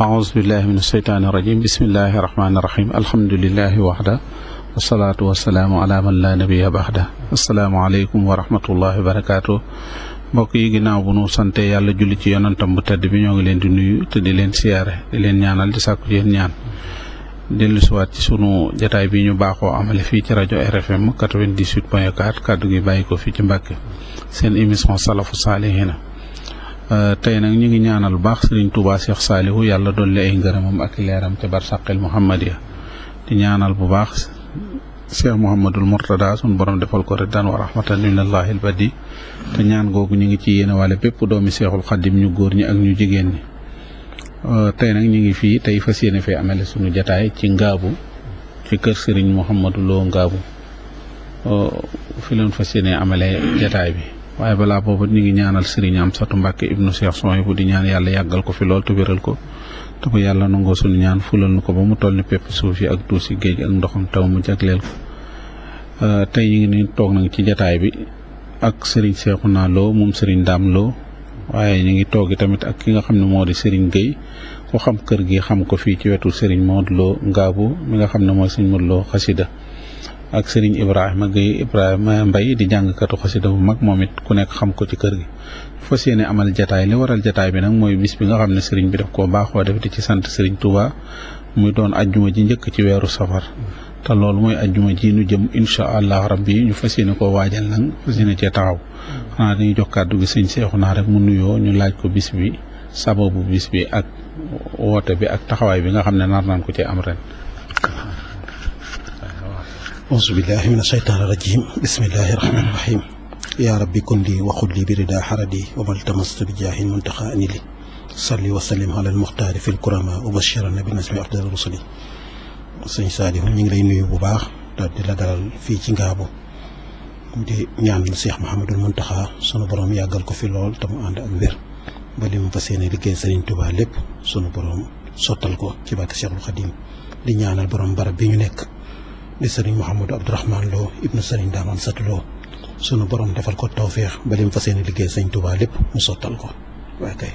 aouzu billahi min asheytaani irajim bismillahi irrahmani irrahim alhamdulilahi waxda wasalaatu wasalaamu ala man la nabiya baxda asalaamaaleykum wa rahmatullahi wa barakaatu. mbokk yi ginnaaw bu nu sante yàlla julli ci yonantam bu tedd bi ñoo ngi leen di nuyu te di leen siyaare di leen ñaanal di sàkku ci yéen ñaan dellu siwaat ci sunu jataay bi ñu baaxoo amale fii ci rajo RFM 98.4 kàddu gi bàyyi ko fii ci Mbàkke seen émission salafu saalihina tey nag ñu ngi ñaanal bu baax Sëriñ Tuubaa Cheikh Saalihu yàlla dolli ay ngërëmam ak leeram ca barsàqil Muhammadiya di ñaanal bu baax Cheikh Mouhamadul Mourtada sun borom defal ko riddan wa rahmatan minallahi albadi te ñaan googu ñu ngi ci yéene wala bépp doomi Seexul Xaddim ñu góor ñi ak ñu jigéen ñi tey nag ñu ngi fii tey fas yéene fee amale suñu jataay ci Ngaabu ci kër Sëriñ Mouhamadou Lo Ngaabu fi leen fas yéene amale jataay bi waaye balaa boobu ñu ngi ñaanal Sëriñ Amsatu Mbàkke ibnu Cheikh Souhaïbou di ñaan yàlla yàggal ko fi lool te wéral ko te ko yàlla nangoo suñu ñaan fulal nu ko ba mu toll ni pepp suuf yi ak duusi géej ak ndoxam taw mu jagleel ko tey ñu ngi ni toog nag ci jataay bi ak Sëriñ Seexuna Lo moom Sëriñ Daam Lo waaye ñu ngi toogi tamit ak ki nga xam ne moo di Sëriñ Gueye ku xam kër gi xam ko fii ci wetu Sëriñ Modou Lo Ngaabu mi nga xam ne mooy Sëriñ Modou Lo xasida ak Sëriñ Ibrahima Gueye Ibrahima Mbay di jàngkatu xasida bu mag moom it ku nekk xam ko ci kër gi fas yéene amal jataay li waral jataay bi nag mooy bis bi nga xam ne sëriñ bi daf koo baaxoo def di ci sant Sëriñ Tuubaa muy doon ajjuma ji njëkk ci weeru safar te loolu mooy ajjuma ji nu jëm incha allah rabbi ñu fas yéene koo waajal nag fas yéene cee taxaw xanaa dañuy jox kàddu gi sëñ Seexuna rek mu nuyoo ñu laaj ko bis bi sababu bis bi ak woote bi ak taxawaay bi nga xam ne nar naan ko cee am ren. auzu billahi min ashaytaani rajim bismillahi rahmani rahim yaa rabbi kun li waxul li bi rida xaradi wa mal tamastu bi jaahin muntaxa anili salli wa sallim ala al muxtaari fi l kurama wa bashiran bi nasmi afdal rusuli sëñ Saalihu ñu ngi lay nuyu bu baax te di la dalal fii ci Ngaabu di ñaanal Cheikh Mouhamadul Muntaxa sunu borom yàggal ko fi lool te mu ànd ak wér ba li mu fas yéene liggéey Sëriñ Tuubaa lépp sunu borom sottal ko ci barke Cheikhul Xadim di ñaanal borom barab bi ñu nekk di Sëriñ Mouhamadou Abdourahmane Lo ibnu Sëriñ Daam Amsatu Lo sunu borom defal ko tawféex ba li mu fas yéene liggéey Sëriñ Tuubaa lépp mu sottal ko waaye kay